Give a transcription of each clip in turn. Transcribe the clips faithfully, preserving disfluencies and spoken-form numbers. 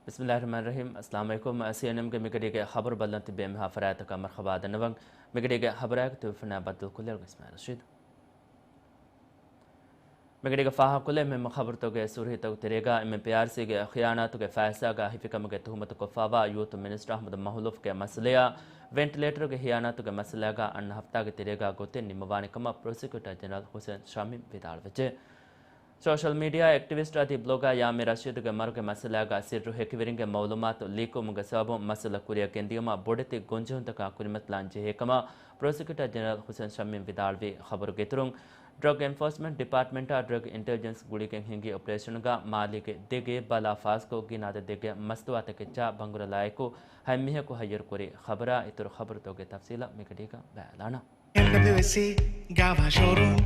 ބިސްމިއްލާހިއްރަޙްމާނިއްރަޙީމް. އައްސަލާމު ޢަލައިކުމް. ސީއެންއެމްގެ މިގަޑީގެ ޚަބަރު ބައްލަން ތިބޭ މިހާ ފަރާތަކަށް މަރުޙަބާ ދަންނަވަން. މިގަޑީގެ ޚަބަރާއެކު ތިބޭފުޅުންނާ ބައްދަލުކޮށްލައިރު އިސްމާޢީލް ރަޝީދު. މިގަޑީގަ ފާހަގަކޮށްލެވޭ މުހިއްމު ޚަބަރުތަކުގެ ސުރުޚީތަކުގެ ތެރޭގަ، އެމްއެމްޕީއާރްސީގެ ޚިޔާނާތުގެ ފައިސާގަ ހިފިކަމުގެ ތުހުމަތު ކޮށްފައިވާ ޔޫތު މިނިސްޓަރ އަޙްމަދު މަހުލޫފްގެ މައްސަލަޔާ، ވެންޓިލޭޓަރުގެ ޚިޔާނާތުގެ މައްސަލާގަ އަންނަ ހަފްތާގެ ތެރޭގަ ގޮތެއް ނިންމަވާނެ ކަމަށް ޕްރޮސިކިއުޓަރ ޖެނެރަލް ޙުސެން ޝަމީމް ވިދާޅުވެއްޖެ. ސޯޝަލް މީޑިއާ އެކްޓިވިސްޓް އަދި ބްލޮގާ ޔާމީ ރަޝީދުގެ މަރުގެ މައްސަލާގަ ސިއްރު ހެކިވެރިންގެ މައުލޫމާތު ލީކްވުމުގެ ސަބަބުން މައްސަލަ ކުރިއަށް ގެންދިޔުމަށް ބޮޑެތި ގޮންޖެހުންތަކާ ކުރިމަތިލާން ޖެހޭ ކަމަށް ޕްރޮސިކިއުޓަރ ޖެނެރަލް ޙުސެން ޝަމީމް ވިދާޅުވި ޚަބަރުގެ އިތުރުން، ޑްރަގް އެންފޯސްމަންޓް ޑިޕާޓްމަންޓާ ޑްރަގް އިންޓެލިޖެންސް ގުޅިގެން ހިންގި އޮޕަރޭޝަނުގަ މާލީގެ ދެ ގޭ ބަލާ ފާސްކޮށް ގިނަ އަދަދެއްގެ މަސްތުވާތަކެއްޗާ ބަނގުރަލާއެކު ހަތް މީހަކު ހައްޔަރުކުރި ޚަބަރާ އިތުރު ޚަބަރުތަކުގެ ތަފްސީލަށް މިގަޑީގަ ބަލާނަން. އެމްޑަބްލިއުއެސްސީ ގާވާ ޝޯރޫމް،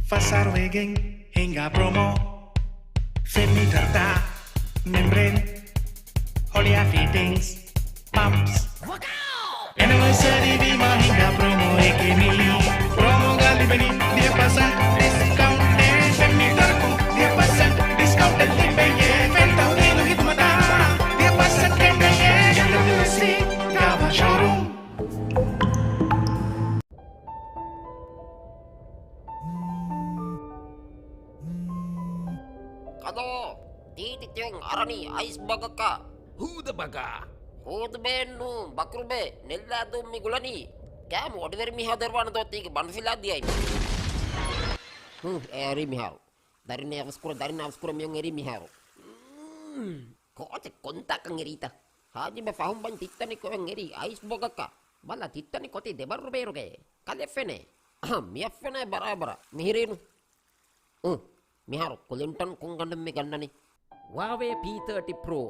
ފަސް އަހަރު ވެގެން ހިނގާ ޕްރޮމޯ، ފެންމީޓަރު ދާ މެމްބްރޭން، ހޮޅިއާ ފިޓިންގްސް، ޕަމްޕްސް. އެނިވަރސަރީ ވީމާ ހިނގާ ޕްރޮމޯއެކޭ މީ. ޕްރޮމޯގަ ލިބެނީ ދިހަ ޕަސެންޓް ޑިސްކައުންޓެއް، ފެންމީޓަރަކުން ދިހަ ޕަސެންޓް ޑިސްކައުންޓެއް ލިބެޔޭ. ފެން ތަހުލީލު ޚިދުމަތާ ދިހަ ޕަސެންޓް ކެނޑެޔޭ. އެމްޑަބްލިއުއެސްސީ ގާވާ ޝޯރޫމް. ކަލޯ، ތީތި ތިވެން އަރަނީ އައިސް ބަގަކަށް. ހޫދަ ބަގާ. ހޫދުބޭއެއްނޫ، ބަކުރުބޭ، ނެއްލާދޫން މި ގުޅަނީ. ކާމު އޮޑިވެރި މީހާ ދެރުވާނެ ދޯ ތީގެ ބަނޑުފިލާ ދިޔައިން. ހޫ، އެ އެރީ މިހާރު. ދަރިން އަވަސްކުރ، ދަރިން އަވަސްކުރ މިއޮން އެރީ މިހާރު. ކޯޗެއް ކޮންތާކަން އެރީތަ؟ ހާޖިބެ ފަހުން ބަން ތިއްތަނި ކޮއެން އެރީ އައިސް ބޮގަކަށް. ބަލަ ތިއްތަނި ކޮތި ދެބައްރު ބޭރުގެ. ކަލެ ފެނޭ. އަހަ، މިއަށް ފެނޭ ބަރާބަރަށް. މިހިރީނު. އު، މިހާރު ކުލިންޓަން ކޮންގަނޑެއް މި ގަންނަނީ؟ ވާވޭ ޕީ ތާޓީ ޕްރޯ.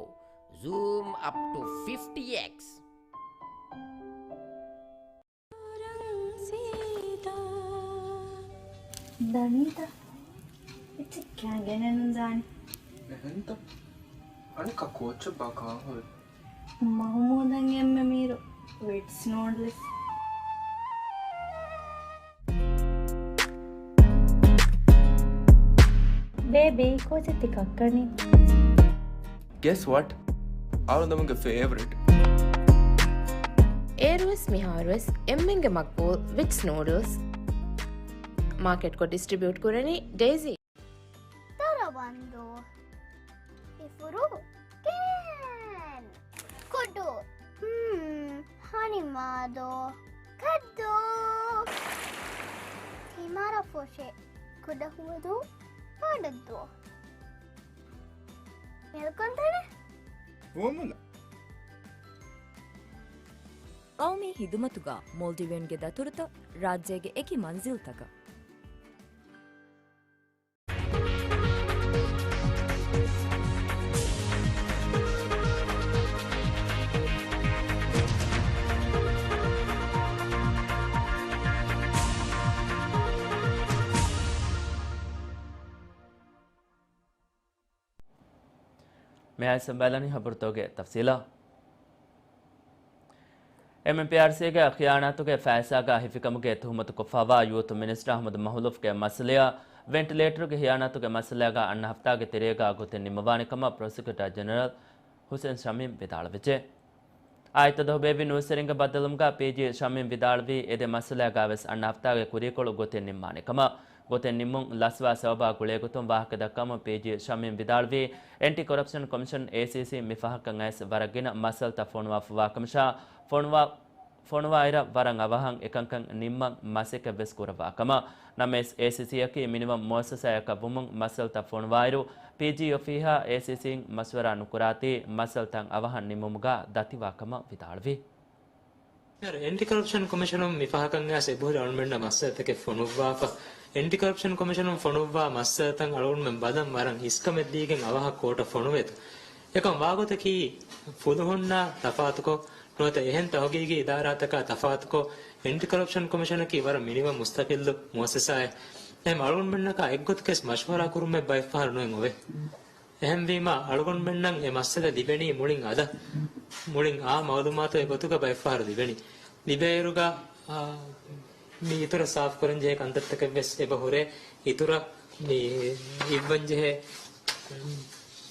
ޒޫމް އަޕް ޓު ފިފްޓީ އެކްސް. ދަނީތަ؟ އެއްޗެއް ކާ ގެނެއް ނުދާނެ. އެހެންތަ؟ އަނެއްކާ ކޯޗަށް ބާ ކާހުރެ؟ މަހުމޫދަށް އެންމެ މީރު ވިޓްސް ނޫޑްލްސް. ބޭބީ، ކޯޗެއް ތި ކައްކަނީ؟ Guess what? އަޅުގަނޑުމެންގެ ފޭވަރިޓް. އޭރުވެސް މިހާރުވެސް އެންމެންގެ މަގްބޫލް ވިޓްސް ނޫޑްލްސް. މާކެޓްކޮށް ޑިސްޓްރިބިއުޓް ކުރަނީ ޑޭޒީ. ދަރަވަންދޫ. އިފުރު. ކޭން. ކުޑު. ހްމް. ހަނިމާދޯ. ކައްދޫ. ތިމަރަފުށި. ކުޑަހުވަދޫ. ފާޑައްދޫ. މިލްކުންތަނެ. ފުވައްމުލައް. ޤައުމީ ހިދުމަތުގަ މޯލްޑިވިއަންގެ ދަތުރުތައް ރާއްޖޭގެ އެކި މަންޒިލްތަކަށް. މިހާ ސަމްބަލަނީ ޚަބަރުތަކުގެ ތަފްސީލާ. އެމްއެމްޕީއާރްސީގެ ޚިޔާނާތުގެ ފައިސާގަ ހިފިކަމުގެ ތުހުމަތު ކޮށްފައިވާ ޔޫތު މިނިސްޓަރ އަޙްމަދު މަހުލޫފްގެ މައްސަލަޔަށް ވެންޓިލޭޓަރުގެ ޚިޔާނާތުގެ މައްސަލާގަ އަންނަ ހަފްތާގެ ތެރޭގަ ގޮތެއް ނިންމަވާނެ ކަމަށް ޕްރޮސިކިއުޓަރ ޖެނެރަލް ޙުސެން ޝަމީމް ވިދާޅުވެއްޖެ. އާއްތަ ދޮހުބޭއްވި ނޫސްވެރިންގެ ބައްދަލުވުމުގަ ޕީޖީ ޝަމީމް ވިދާޅުވީ، އެ ދެ މައްސަލާގަވެސް އަންނަ ހަފްތާގެ ކުރީކޮޅު ގޮތެއް ނިންމާނެ ކަމަށް. ގޮތެއް ނިންމުން ލަސްވާ ސަބަބާ ގުޅޭގޮތުން ވާހަކަ ދައްކަމުން ޕީޖީ ޝަމީމް ވިދާޅުވީ، އެންޓި ކޮރަޕްޝަން ކޮމިޝަން، އޭސީސީ، މި ފަހަކަށް އައިސް ވަރަށް ގިނަ މައްސަލަތައް ފޮނުވާފައިވާ ކަމަށާ، ފޮނުވާ، ފޮނުވާއިރަށް ވަރަށް އަވަހަށް އެކަންކަން ނިންމަން މަސައްކަތްވެސް ކުރައްވާ ކަމަށް. ނަމަވެސް، އޭސީސީއަކީ މިނިވަން މުއައްސަސާއަކަށް ވުމުން މައްސަލަތައް ފޮނުވާއިރު، ޕީޖީ އޮފީހާ އޭސީސީން މަޝްވަރާ ނުކުރާތީ، މައްސަލަތައް އަވަހަށް ނިންމުމުގަ ދަތިވާ ކަމަށް ވިދާޅުވި. އެންޓި ކޮރަޕްޝަން ކޮމިޝަނުން މި ފަހަކަށް އައިސް އެބަހުރި އަޅުގަނޑުމެންނަށް މައްސަލަތަކެއް ފޮނުއްވާފަ. އެންޓި ކޮރަޕްޝަން ކޮމިޝަނުން ފޮނުއްވާ މައްސަލަތައް އަޅުގަނޑުމެން ބަލަން ވަރަށް އިސްކަމެއް ދީގެން އަވަހަށް ކޯޓަށް ފޮނުވޭތޯ. އެކަމް ވާގޮތަކީ ފުލުހުންނާ ތަފާތުކޮށް، ނުވަތަ އެހެން ތަހުގީގީ އިދާރާތަކާ ތަފާތުކޮށް، އެންޓި ކޮރަޕްޝަން ކޮމިޝަނަކީ ވަރަށް މިނިވަން މުސްތަޤިއްލު މުއައްސަސާއެއް. އެހެން އަޅުގަނޑުމެންނަކާ އެއްގޮތަކަސް މަޝްވަރާ ކުރުމެއް ބައެއްފަހަރު ނުއެއް އޮވޭ. އެހެންވީމާ، އަޅުގަނޑުމެންނަށް އެ މައްސަލަ ލިބެނީ މުޅިން އަލަށް، މުޅިން އާ މައުލޫމާތު އެ ގޮތުގަ ބައެއްފަހަރު ލިބެނީ. ލިބޭއިރުގަ، އާ، މި އިތުރަށް ސާފުކުރަންޖެހޭ ކަންތައްތަކެއްވެސް އެބަ ހުރޭ. އިތުރަށް މި އިއްވަންޖެހޭ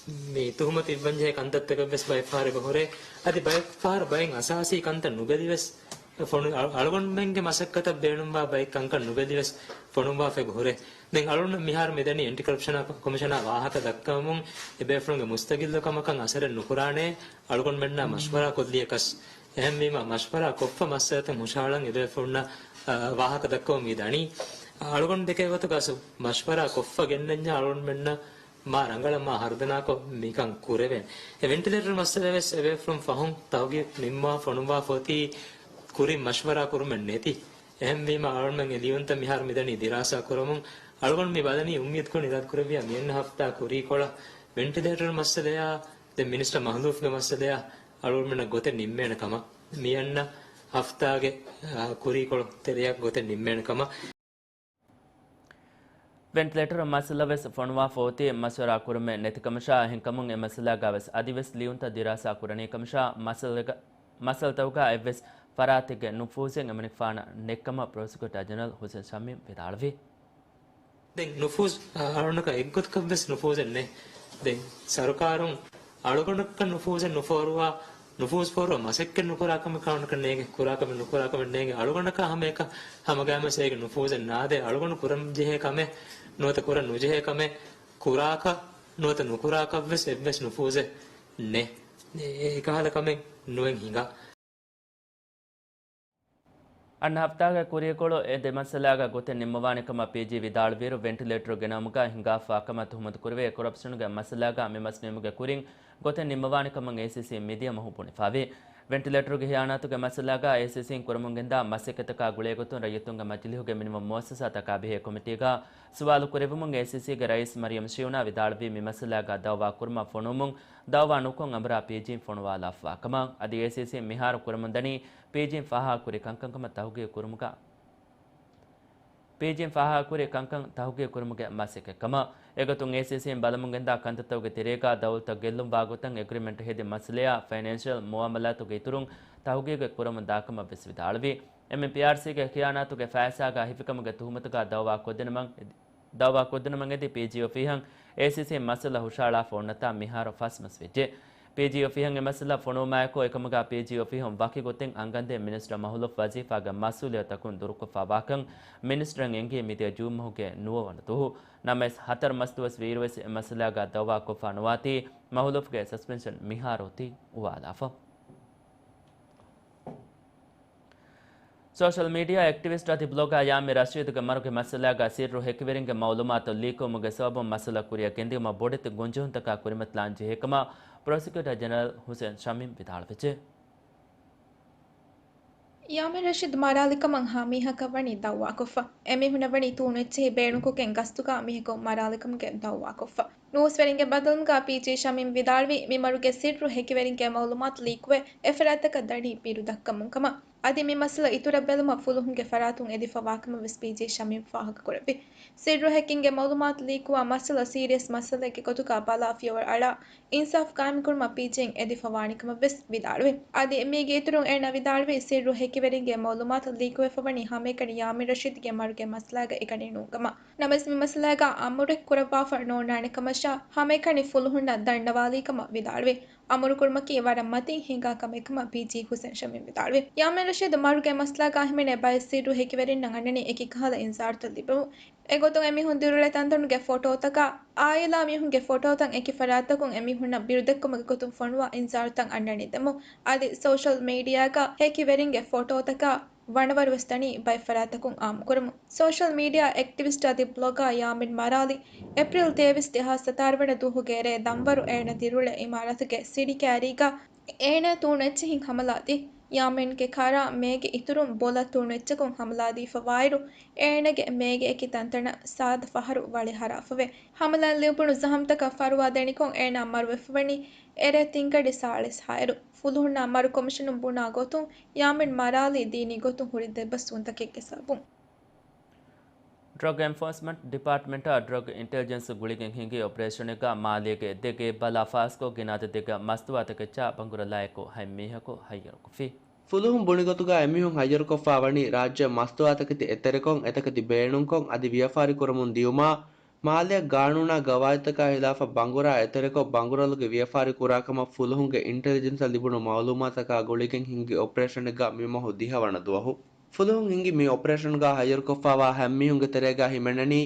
މި ތުހުމަތު އިއްވަންޖެހޭ ކަންތައްތަކަށްވެސް ބައެއްފަހަރު އެބަ ހުރޭ. އަދި ބައެއްފަހަރު ބައެއް އަސާސީ ކަންތައް ނުބެލިވެސް، ފޮނު-، އަ-، އަޅުގަނޑުމެންގެ މަސައްކަތަށް ބޭނުންވާ ބައެއް ކަންކަން ނުބެލިވެސް ފޮނުއްވާފަ އެބަ ހުރޭ. ދެން އަޅުގަނޑު މިހާރު މިދަނީ އެންޓި ކޮރަޕްޝަނާ ކޮ-، ކޮމިޝަނާ ވާހަކަ ދައްކަވަމުން އެބޭފުޅުންގެ މުސްތަގިއްލު ކަމަކަށް އަސަރެއް ނުކުރާނޭ، އަޅުގަނޑުމެންނާ މަޝްވަރާ ކޮށްލިޔަކަސް. އެހެންވީމަ މަޝްވަރާ ކޮށްފަ މައްސަލަތައް ހުށަހަޅަން އެބޭފުޅުންނަށް، އަ، ވާހަކަ ދައްކަވަމުން މި ދަނީ. އަޅުގަނޑު ދެކޭ ގޮތުގަސް މަޝްވަރާ ކޮށްފަ ގެންނަންޏާ އަޅުގަނޑުމެންނަށް މާ ރަނގަޅަށް މާ ހަރުދަނާކޮށް މިކަން ކުރެވޭނެ. އެ ވެންޓިލޭޓަރު މައްސަލަ ވެސް އެބޭފުޅުން ފަހުން ތަހުގީގު ނިންމާ ފޮނުއްވާފަ އޮތީ ކުރިން މަޝްވަރާ ކުރުމެއް ނެތި. އެހެންވީމަ އަޅުމެން އެ ލިޔުންތައް މިހާރު މިދަނީ ދިރާސާ ކުރަމުން. އަޅުގަނޑު މި ބަލަނީ އުއްމީދުކުރަން އިރާދަ ކުރެއްވިޔާ މިއަންނަ ހަފްތާ ކުރީކޮޅަށް ވެންޓިލޭޓަރު މައްސަލަޔާ ދެން މިނިސްޓަރ މަހުލޫފްގެ މައްސަލަޔާ އަޅުގަނޑުމެންނަށް ގޮތެއް ނިންމޭނެ ކަމަށް. މިއަންނަ ހަފްތާގެ، އާ، ކުރީކޮޅު ތެރެއަށް ގޮތެއް ނިންމޭނެ ކަމަށް. ވެންޓިލޭޓަރު މައްސަލަ ވެސް ފޮނުވާފަ އޮތީ މަޝްވަރާ ކުރުމެއް ނެތިކަމަށާ، އެހެންކަމުން އެ މައްސަލާގާ ވެސް އަދިވެސް ލިޔުންތައް ދިރާސާ ކުރަނީކަމަށާ، މައްސަލަގަ-، މައްސަލަތަކުގާ އެއްވެސް ފަރާތެއްގެ ނުފޫޒެއް އެމަނިކުފާނަށް ނެތްކަމަށް ޕްރޮސިކިއުޓާ ޖެނެރަލް ހުސެން ޝަމީމް ވިދާޅުވި. ދެން ނުފޫޒް، އަ-، އަޅުގަނޑަކަށް އެއްގޮތަކަށްވެސް ނުފޫޒެއް ނެތް. ދެން ސަރުކާރުން އަޅުގަނޑަކަށް ނުފޫޒެއް ނުފޯރުވާ، ނުފޫޒް ފޯރުވާ މަސައްކަތް ނުކުރާ ކަމެއް އަޅުގަނޑަކަށް ނޭނގެ، ކުރާ ކަމެއް ނުކުރާ ކަމެއް ނޭނގެ. އަޅުގަނޑަކަށް ހަމައެކަށް ހަމަގައިމުވެސް އޭގެ ނުފޫޒެއް ނާދޭ. އަޅުގަނޑު ކުރަން ޖެހޭ ކަމެއް ނުވަތަ ކުރަން ނުޖެހޭ ކަމެއް ކުރާކަށް ނުވަތަ ނުކުރާކަށްވެސް އެއްވެސް ނުފޫޒެއް ނެތް. އެ-، އެކަހަލަ ކަމެއް ނުވެން ހިނގާ. އަންނަ ހަފްތާގެ ކުރީކޮޅު އެ ދެ މައްސަލާގަ ގޮތެއް ނިންމަވާނެ ކަމަށް ޕީޖީ ވިދާޅުވިއިރު، ވެންޓިލޭޓަރު ގެނައުމުގަ ހިނގާފާ ކަމަށް ތުހުމަތު ކުރެވޭ ކޮރަޕްޝަނުގެ މައްސަލާގަ މި މަސްނިމުގެ ކުރިން ގޮތެއް ނިންމަވާނެ ކަމަށް އޭސީސީ މިދިޔަ މަހު ބުނެފާވި. ވެންޓިލޭޓަރުގެ ހިޔާނާތުގެ މައްސަލާގަ އޭސީސީން ކުރަމުން ގެންދާ މަސައްކަތަކާ ގުޅޭގޮތުން ރައްޔިތުންގެ މަޖިލީހުގެ މިނިވަން މުއައްސަސާތަކާ ބެހޭ ކޮމިޓީގަ ސުވާލު ކުރެވުމުން އޭސީސީގެ ރައީސް މަރިޔަމް ޝިޔުނާ ވިދާޅުވީ މި މައްސަލާގަ ދައުވާ ކުރުމަށް ފޮނުވުމުން ދައުވާ ނުކޮށް އަނބުރާ ޕީޖީން ފޮނުވާލާފާ ކަމަށް. އަދި އޭސީސީން މިހާރު ކުރަމުންދަނީ ޕީޖީން ފާހަގަކުރި ކަންކަން ކަމަށް ތަހުގީގު ކުރުމުގަ، ޕީޖީން ފާހަގަކުރި ކަންކަން ތަހުގީގު ކުރުމުގެ މަސައްކަތް ކަމަށް. އެގޮތުން އޭސީސީން ބަލަމުން ގެންދާ ކަންތައްތަކުގެ ތެރޭގަ ދައުލަތަށް ގެއްލުން ވާގޮތަށް އެގްރިމެންޓް ހެދި މައްސަލަޔާ ފައިނޭންޝިއަލް މުއާމަލާތުގެ އިތުރުން ތަހުގީގެއް ކުރަމުން ދާކަމަށް ވެސް ވިދާޅުވި. އެމްއެމްޕީއާރްސީގެ ޚިޔާނާތުގެ ފައިސާގަ ހިފިކަމުގެ ތުހުމަތުގަ ދައުވާ ކޮށްދިނުމަށް އެދި، ދައުވާ ކޮށްދިނުމަށް އެދި ޕީޖީ އޮފީހަށް އޭސީސީ މައްސަލަ ހުށަހަޅާފަ އޮންނަތާ މިހާރު ފަސް މަސް ވެއްޖެ. ޕީޖީ އޮފީހަށް އެ މައްސަލަ ފޮނުވުމާއެކު، އެކަމުގަ ޕީޖީ އޮފީހުން ވަކި ގޮތެއް އަންގަންދޭ މިނިސްޓަރ މަހުލޫފް ވަޒީފާގެ މަސްއޫލިއްޔަތުތަކުން ދުރުކޮށްފަ ވާކަން މިނިސްޓަރުން އެންގިއްޔޭ މިދިޔަ ޖޫން މަހުގެ ނުވަ ވަނަ ދުވަހު. ނަމަވެސް، ހަތަރު މަސް ދުވަސް ވީއިރުވެސް އެ މައްސަލާގަ ދައުވާ ކޮށްފަ ނުވާތީ، މަހުލޫފްގެ ސަސްޕެންޝަން މިހާރު އޮތީ އުވާލާފަ. ސޯޝަލް މީޑިއާ އެކްޓިވިސްޓް އަދި ބްލޮގާ ޔާމި ރަޝީދުގެ މަރުގެ މައްސަލާގަ ސިއްރު ހެކިވެރިންގެ މައުލޫމާތު ލީކްވުމުގެ ސަބަބުން މައްސަލަ ކުރިއަށް ގެންދިއުމަށް ބޮޑެތި ގުންޖެހުންތަކާ ކުރިމަތިލާން ޖެހޭކަމަށް ޕްރޮސިކިއުޓަރ ޖެނެރަލް ހުސެން ޝަމީމް ވިދާޅުވެއްޖެ. ޔާމިން ރަޝީދު މަރާލިކަމަށް ހަ މީހަކަށް ވަނީ ދައުވާކޮށްފަ. އެމީހުންނަށް ވަނީ ތޫނު އެއްޗެހި ބޭނުންކޮށްގެން ގަސްތުގަ މީހަކު މަރާލިކަމުގެ ދައުވާކޮށްފަ. ނޫސްވެރިންގެ ބައްދަލުމުގަ ޕީޖީ ޝަމީމް ވިދާޅުވީ، މި މަރުގެ ސިއްރު ހެކިވެރިންގެ މައުލޫމާތު ލީކުވެ، އެފަރާތަކަށް ދަނީ ބިރު ދައްކަމުން ކަމަށް. އަދި މި މައްސަލަ އިތުރަށް ބެލުމަށް ފުލުހުންގެ ފަރާތުން އެދިފަ ވާކަމަށް ވެސް ޕީޖީ ޝަމީމް ފާހަގަކުރެއްވި. ސިއްރު ހެކިންގެ މައުލޫމާތު ލީކުވާ މައްސަލަ ސީރިއަސް މައްސަލައެއްގެ ގޮތުގަ ބަލާ ފިޔަވަޅު އަޅާ، އިންސާފު ޤާއިމްކުރުމަށް ޕީޖީއިން އެދިފަ ވާނެކަމަށް ވެސް ވިދާޅުވި. އަދި މީގެ އިތުރުން އޭނާ ވިދާޅުވީ، ސިއްރު ހެކިވެރިންގެ މައުލޫމާތު ލީކުވެފަ ވަނީ ހަމައެކަނި ޔާމިން ރަޝީދުގެ މަރުގެ މައްސަލާގަ އެކަނި ނޫންކަމަށް. ނަމަވެސް މި މައްސަލާގަ އަމުރެއް ކުރައްވާފަ ނޯންނާނެކަމަށާ ހަމައެކަނި ފުލުހުންނަށް ދަންނަވާލީކަމަށް ވިދާޅުވި. އަމުރުކުރުމަކީ ވަރަށް މަތީ ހިނގާ ކަމެއްކަމަށް ޕީޖީ ހުސެން ޝަމީމް ވިދާޅުވި. ޔާމިން ރަޝީދު މަރުގެ މައްސަލާގަ ހިމެނޭ ބައެއް ސިއްރު ހެކިވެރިންނަށް އަންނަނީ އެކި ކަހަލަ އިންޒާރުތައް ލިބެމުން. އެގޮތުން އެމީހުން ދިރިއުޅޭ ތަންތަނުގެ ފޮޓޯތަކާ، އާއިލާ މީހުންގެ ފޮޓޯތައް އެކި ފަރާތްތަކުން އެމީހުންނަށް ބިރުދެއްކުމުގެ ގޮތުން ފޮނުވާ އިންޒާރުތައް އަންނަނީ ދެމުން. އަދި ސޯޝަލް މީޑިއާގަ ހެކިވެރިންގެ ފޮޓޯތަކާ ވަނަވަރުވެސް ދަނީ ބައެއް ފަރާތްތަކުން އާއްމުކުރަމުން. ސޯޝަލް މީޑިއާ އެކްޓިވިސްޓް އަދި ބްލޮގާ ޔާމިން މަރާލި އޭޕްރީލް ތޭވީސް، ދެހާސް ސަތާރަ ވަނަ ދުވަހުގެ ރޭ ދަންވަރު އޭނަ ދިރިއުޅޭ އިމާރާތުގެ ސިޑި ކައިރީގަ އޭނާ ތޫނު އެއްޗެހިން ހަމަލާދީ. ޔާމިންގެ ކަރާ މޭގެ އިތުރުން ބޮލަށް ތޫނު އެއްޗަކުން ހަމަލާދީފަ ވާއިރު، އޭނަގެ މޭގެ އެކި ތަންތަނަށް ސާދަ ފަހަރު ވަޅި ހަރާފަވޭ. ހަމަލާން ލިޔުން ބުނު ޒަހަމްތަކަށް ފަރުވާ ދެނިކޮށް އޭނާ މަރުވެފަވަނީ އެރޭ ތިންގަޑި ސާޅީސް ހައިރު. ފުލުހުންނާ މަރު ކޮމިޝަނުން ބުނާ ގޮތުން، ޔާމިން މަރާލީ ދީނީ ގޮތުން ހުރި ދެބަސްވުންތަކެއްގެ ސަބަބުން. ޑްރަގް އެންފޯސްމަންޓް ޑިޕާޓްމަންޓާ ޑްރަގް އިންޓެލިޖެންސް ގުޅިގެން ހިނގި އޮޕަރޭޝަނެއްގަ މާލޭގެ ދެ ގޭ ބަލާ ފާސްކޮށް ގިނަ އަދަދެއްގެ މަސްތުވާތަކެއްޗާ ބަނގުރަލާއެކު ހަތް މީހަކު ހައްޔަރުކޮށްފި. ފުލުހުން ބުނިގޮތުގަ އެމީހުން ހައްޔަރުކޮށްފަ ވަނީ ރާއްޖެ މަސްތުވާތަކެތި އެތެރެކޮށް، އެތަކެތި ބޭނުންކޮށް އަދި ވިޔަފާރި ކުރަމުން ދިޔުމާ، މާލެއަށް ގާނޫނާ ގަވާއިދުތަކާ ހިލާފަށް ބަނގުރާ އެތެރެކޮށް، ބަނގުރަލުގެ ވިޔަފާރި ކުރާކަމަށް ފުލުހުންގެ އިންޓެލިޖެންސަށް ލިބުނު މައުލޫމާތަކާ ގުޅިގެން ހިންގި އޮޕަރޭޝަނެއްގަ މި މަހު ދިހަ ވަނަ ދުވަހު. ފުލުހުން ހިންގި މި އޮޕަރޭޝަންގަ ހައްޔަރުކޮށްފައިވާ ހަތް މީހުންގެ ތެރޭގަ ހިމެނެނީ،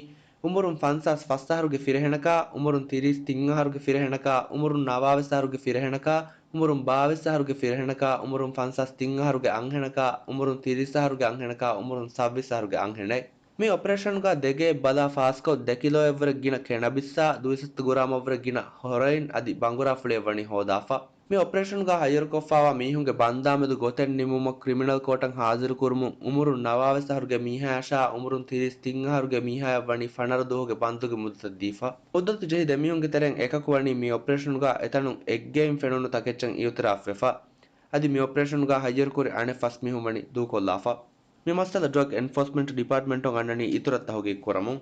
އުމުރުން ފަންސާސް ފަސް އަހަރުގެ ފިރިހެނަކާ، އުމުރުން ތިރީސް ތިން އަހަރުގެ ފިރިހެނަކާ، އުމުރުން ނަވާވީސް އަހަރުގެ ފިރިހެނަކާ، އުމުރުން ބާވީސް އަހަރުގެ ފިރިހެނަކާ، އުމުރުން ފަންސާސް ތިން އަހަރުގެ އަންހެނަކާ، އުމުރުން ތިރީސް އަހަރުގެ އަންހެނަކާ، އުމުރުން ސައްބީސް އަހަރުގެ އަންހެނެއް. މި އޮޕަރޭޝަނުގަ ދެގޭ ބަލާ ފާސްކޮށް، ދެ ކިލޯއަށްވުރެ ގިނަ ކެނަބިސްއާ، ދުއިސައްތަ ގުރާމަށްވުރެ ގިނަ ހޮރޮއިން އަދި ބަނގުރާ ފުޅިއެއް ވަނީ ހޯދާފަ. މި އޮޕަރޭޝަނުގަ ހައްޔަރުކޮށްފައިވާ މީހުންގެ ބަންދާމެދު ގޮތެއް ނިމުމަށް ކްރިމިނަލް ކޯޓަށް ހާޒިރުކުރުމުން، އުމުރުން ނަވާވީސް އަހަރުގެ މީހާޔަށާ އުމުރުން ތިރީސް ތިން އަހަރުގެ މީހާޔަށް ވަނީ ފަނަރަ ދުވަހުގެ ބަންދުގެ މުއްދަތެއް ދީފަ. މުއްދަތު ޖެހި ދެ މީހުންގެ ތެރެއިން އެކަކު ވަނީ މި އޮޕަރޭޝަނުގަ އެތަނުން އެއްގެއިން ފެނުނު ތަކެއްޗަށް އިއުތިރާފްވެފަ. އަދި މި އޮޕަރޭޝަނުގަ ހައްޔަރުކުރި އަނެއް ފަސް މީހުން ވަނީ ދޫކޮށްލާފަ. މި މައްސަލަ ޑްރަގް އެންފޯސްމަންޓް ޑިޕާޓްމަންޓުން އަންނަނީ އިތުރަށް ތަހުގީގު ކުރަމުން.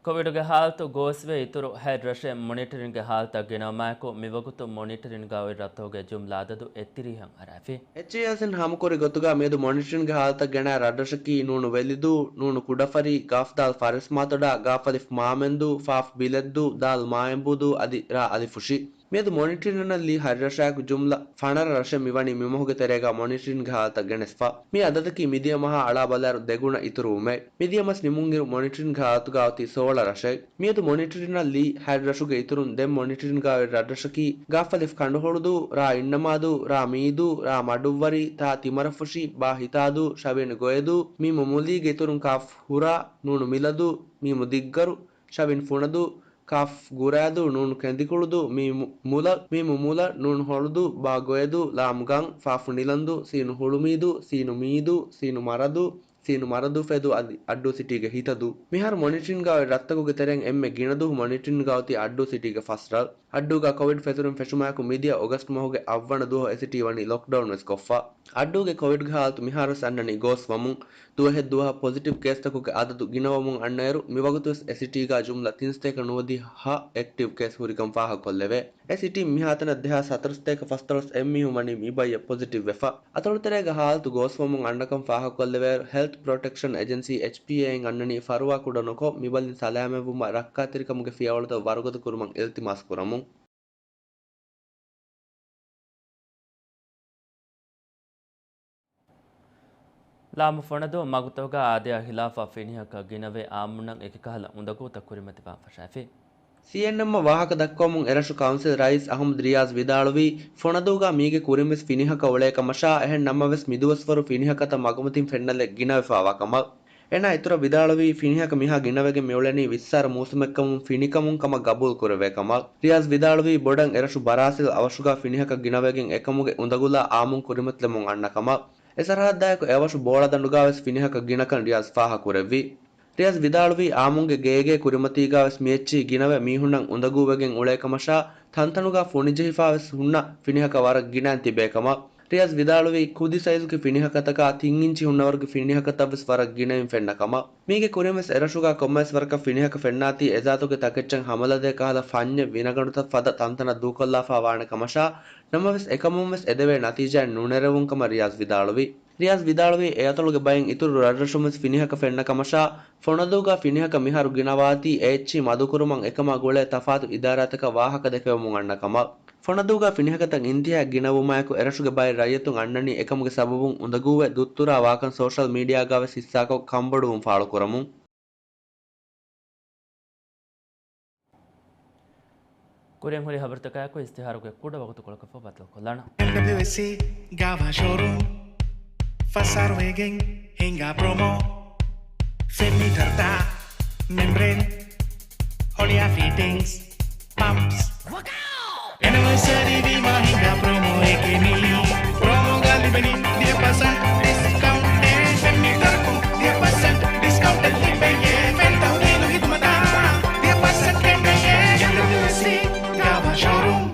ކޮވިޑުގެ ހާލަތު ގޯސްވެ އިތުރު ހަތް ރަށެއް މޮނިޓަރިންގގެ ހާލަތަށް ގެނައުމާއެކު، މިވަގުތު މޮނިޓަރިންގައި ރަށްތަކުގެ ޖުމްލަ އަދަދު އެއްތިރީހަށް އަރާފި. އެޗްއޭއާސްއިން ހާމަކުރި ގޮތުގަ މިއަދު މޮނިޓަރިންގގެ ހާލަތަށް ގެނައި ރަށްރަށަކީ ނޫނު ވެލިދޫ، ނޫނު ކުޑަފަރި، ގާފް ދާލް ފާރިސްމާތޮޑާ، ގާފް އަލިފް މާމެންދޫ، ފާފް ބިލެއްދޫ، ދާލް މާއެނބޫދޫ އަދި ރާ އަލިފުށި. މިއަދު މޮނިޓަރިންއަށް ލީ ހަތް ރަށާއެކު ޖުމްލަ ފަނަރަ ރަށެއް މިވަނީ މިމަހުގެ ތެރޭގަ މޮނިޓަރިންގގެ ހާލަތަށް ގެނެސްފަ. މި އަދަދަކީ މިދިޔަ މަހާ އަޅާ ބަލާއިރު ދެގުނަ އިތުރުވުމެއް. މިދިޔަ މަސް ނިމުންއިރު މޮނިޓަރިންގގެ ހާލަތުގަ އޮތީ ސޯޅަ ރަށެއް. މިއަދު މޮނިޓަރިންއަށް ލީ ހަތް ރަށުގެ އިތުރުން ދެން މޮނިޓަރިންގގައި ރަށްރަށަކީ، ގާފް އަލިފް ކަނޑުހޮޅުދޫ، ރާ އިންނަމާދޫ، ރާ މީދޫ، ރާ މަޑުއްވަރި، ތާ ތިމަރަފުށި، ބާ ހިތާދޫ، ޝަވީން ގޮޔަދޫ، މީމު މުލީގެ އިތުރުން ކާފް ހުރާ، ނޫނު މިލަދޫ، މީމު ދިއްގަރު، ޝަވީން ފުނަދޫ، ކާފް ގުރާދޫ، ނޫނު ކެނދިކުޅުދޫ، މީމު މުލަ، މީމު މުލަ، ނޫނު ހޮޅުދޫ، ބާ ގޮޔަދޫ، ލާމް ގަން، ފާފު ނިލަންދޫ، ސީނު ހުޅުމީދޫ، ސީނު މީދޫ، ސީނު މަރަދޫ، ސީނު މަރަދޫ ފެދޫ އަދި އައްޑޫ ސިޓީގެ ހިތަދޫ. މިހާރު މޮނިޓަރިންގގައި ރަށްތަކުގެ ތެރެއިން އެންމެ ގިނަދުވަހު މޮނިޓަރިންގގައި އޮތީ އައްޑޫ ސިޓީގެ ފަސް ރަށް. އައްޑޫގަ ކޮވިޑް ފެތުރުން ފެށުމާއެކު މިދިޔަ އޮގަސްޓް މަހުގެ އަށްވަނަ ދުވަހު އެ ސިޓީ ވަނީ ލޮކްޑައުން ވެސް ކޮށްފަ. އައްޑޫގެ ކޮވިޑްގެ ހާލަތު މިހާރުވެސް އަންނަނީ ގޯސްވަމުން. ދުވަހެއް ދުވަހަށް ޕޮޒިޓިވް ކޭސްތަކުގެ އަދަދު ގިނަވަމުން އަންނައިރު، މިވަގުތުވެސް އެ ސިޓީގަ ޖުމްލަ ތިން ސަތޭކަ ނުވަދިހަ އެކްޓިވް ކޭސް ހުރިކަން ފާހަގަކޮށްލެވޭ. އެ ސިޓީން މިހާތަނަށް ދެހާސް ހަތަރު ސަތޭކަ ފަސްދޮޅަސް އެއް މީހުން ވަނީ މި ބައްޔަށް ޕޮޒިޓިވް ވެފަ. އަތޮޅުތެރޭގެ ހާލަތު ގޯސްވަމުން އަންނަކަން ފާހަގަކޮށްލެވޭއިރު، ހެލްތް ޕްރޮޓެކްޝަން އެޖެންސީ، އެޗްޕީއޭ، އިން އަންނަނީ ފަރުވާ ކުޑަ ނުކޮށް، މި ބަލިން ސަލާމަތްވުމަށް ރައްކާތެރިކަމުގެ ފިޔަވަޅުތައް ވަރުގަދަ ކުރުމަށް އިލްތިމާސް ކުރަމުން. ލާމު ފޮނަދޫ މަގުތަކުގަ އާދަޔާ ހިލާފަށް ފިނިހަކަށް ގިނަވެ، އާއްމުންނަށް އެކިކަހަލަ އުނދަގޫތައް ކުރިމަތިވާން ފަށާފި. ސީއެންއެމްއަށް ވާހަކަ ދައްކަވަމުން އެރަށު ކައުންސިލް ރައީސް އަހުމަދު ރިޔާޒް ވިދާޅުވީ، ފޮނަދޫގަ މީގެ ކުރިންވެސް ފިނިހަކަ އުޅޭ ކަމަށާ، އެހެން ނަމަވެސް މިދުވަސްވަރު ފިނިހަކަތައް މަގުމަތިން ފެންނަލެއް ގިނަވެފައިވާ ކަމަށް. އޭނާ އިތުރަށް ވިދާޅުވީ، ފިނިހަކަ މިހާ ގިނަވެގެން މިއުޅެނީ ވިއްސާރަ މޫސުމެއްކަމުން ފިނިކަމުން ކަމަށް ގަބޫލު ކުރެވޭ ކަމަށް. ރިޔާޒް ވިދާޅުވީ، ބޮޑަށް އެރަށު ބަރާސިލް އަވަށުގަ ފިނިހަކަ ގިނަވެގެން އެކަމުގެ އުނދަގުލާ އާއްމުން ކުރިމަތިލެމުން އަންނަ ކަމަށް. އެ ސަރަހައްދާއެކު އެއަވަށު ބޯޅަދަނޑުގަވެސް ފިނިހަކަ ގިނަކަން ރިޔާޒް ފާހަކުރެއްވި. ރިޔާޒް ވިދާޅުވީ، އާއްމުންގެ ގޭގޭ ކުރިމަތީގަވެސް މިއެއްޗިހި ގިނަވެ މީހުންނަށް އުނދަގޫވެގެން އުޅޭ ކަމަށާ، ތަންތަނުގަ ފޮނިޖެހިފާވެސް ހުންނަ ފިނިހަކަ ވަރަށް ގިނައިން ތިބޭ ކަމަށް. ރިޔާޒް ވިދާޅުވީ، ކުދި ސައިޒުގެ ފިނިހަކަތަކާ ތިން އިންޗި ހުންނަވަރުގެ ފިނިހަކަތައްވެސް ވަރަށް ގިނައިން ފެންނަ ކަމަށް. މީގެ ކުރިންވެސް އެރަށުގަ ކޮންމެވެސް ވަރަކަށް ފިނިހަކަ ފެންނާތީ އެޒާތުގެ ތަކެއްޗަށް ހަމަލަދޭ ކަހަލަ ފަންޏެއް ވިނަގަނޑުތައް ފަދަ ތަންތަނަށް ދޫކޮށްލާފަ ވާނެ ކަމަށާ، ނަމަވެސް އެކަމުންވެސް އެދެވޭ ނަތީޖާއެއް ނުނެރެވުން ކަމަށް ރިޔާޒް ވިދާޅުވި. ރިޔާޒް ވިދާޅުވީ، އެ އަތޮޅުގެ ބައިން އިތުރު ރަށްރަށުންވެސް ފިނިހަކަ ފެންނަ ކަމަށާ، ފޮނަދޫގަ ފިނިހަކަ މިހާރު ގިނަވާތީ އެއެޗްއީ މަދުކުރުމަށް އެކަމާ ގުޅޭ ތަފާތު އިދާރާތަކަށް ވާހަކަ ދެކެވެމުން އަންނަ ކަމަށް. ފޮނަދޫގަ ފިނިހަކަތައް އިންތިހާއަށް ގިނަވުމާއެކު، އެރަށުގެ ބައެއް ރައްޔިތުން އަންނަނީ އެކަމުގެ ސަބަބުން އުނދަގޫވެ ދުއްތުރާ ވާކަން ސޯޝަލް މީޑިއާގަވެސް ހިއްސާކޮށް ކަންބޮޑުވުން ފާޅުކުރަމުން. ކުރިން ހުރި ހަބަރުތަކާއެކު އިސްތިހާރުގެ ކުޑަ ވަގުތުކޮޅަކަށްފަހު ބައްދަލުކޮށްލާނަން. އެމްޑަބްލިއުއެސްސީ ގާވާ ޝޯރޫމް ފަސް އަހަރު ވެގެން ހިނގާ ޕްރޮމޯ. ފެންމީޓަރުތައް، މެމްބްރޭން، ހޮޅިއާ ފިޓިންގްސް، ޕަމްޕްސް. އެނިވަރސަރީ ވީމާ ހިނގާ ޕްރޮމޯއެކޭ މީ. ޕްރޮމޯގަ ލިބެނީ ދިހަ ޕަސެންޓް ޑިސްކައުންޓެއް. ފެންމީޓަރަކުން ދިހަ ޕަސެންޓް ޑިސްކައުންޓެއް ލިބެޔޭ. ފެން ތަހުލީލު ހިދުމަތާ ދިހަ ޕަސެންޓް ކެނޑެޔޭ. އެމްޑަބްލިއުއެސްސީ ގާވާ ޝޯރޫމް.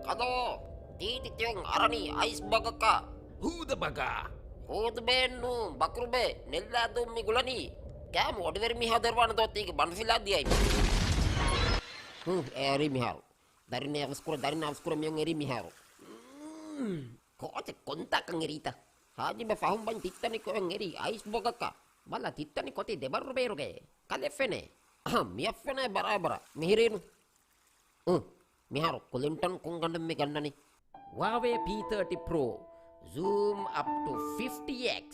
ކަލޯ، ތީތި ތިޔަން އަރަނީ އައިސް ބަގަކަށް. ހޫދަ ބަގާ. ހޫދު ބޭންނު، ބަކުރުބޭ، ނެއްލާދޫ މި ގުޅަނީ. ކާމު އޮޑިވެރި މީހާ ދޮރުވާނެ ދޯ ތީގެ ބަނޑު ފިލާ ދިޔައިމަ. ހު، އެ އެރީ މިހާރު. ދަރިން އަވަސްކުރަ، ދަރިން އަވަސްކުރަ މިއޮން އެރީ މިހާރު. މް، ކޯޗެއް ކޮންތާކަން އެރީތަ؟ ހާޖިބެ ފަހުން ބަން ތިއްތަނި ކޮއެން އެރީ އައިސް ބޮގަކަށް. ބަލަ ތިއްތަނި ކޮތި ދެބައްރު ބޭރުގައޭ. ކަލެ ފެނޭ. އަހަ، މިއަށް ފެނޭ ބަރާބަރަށް. މިހިރީނު. އު، މިހާރު ކުލިންޓަން ކުންގަނޑުން މި ގަންނަނީ. ވާވޭ ޕީ ތާޓީ ޕްރޯ. Zoom up to fifty X.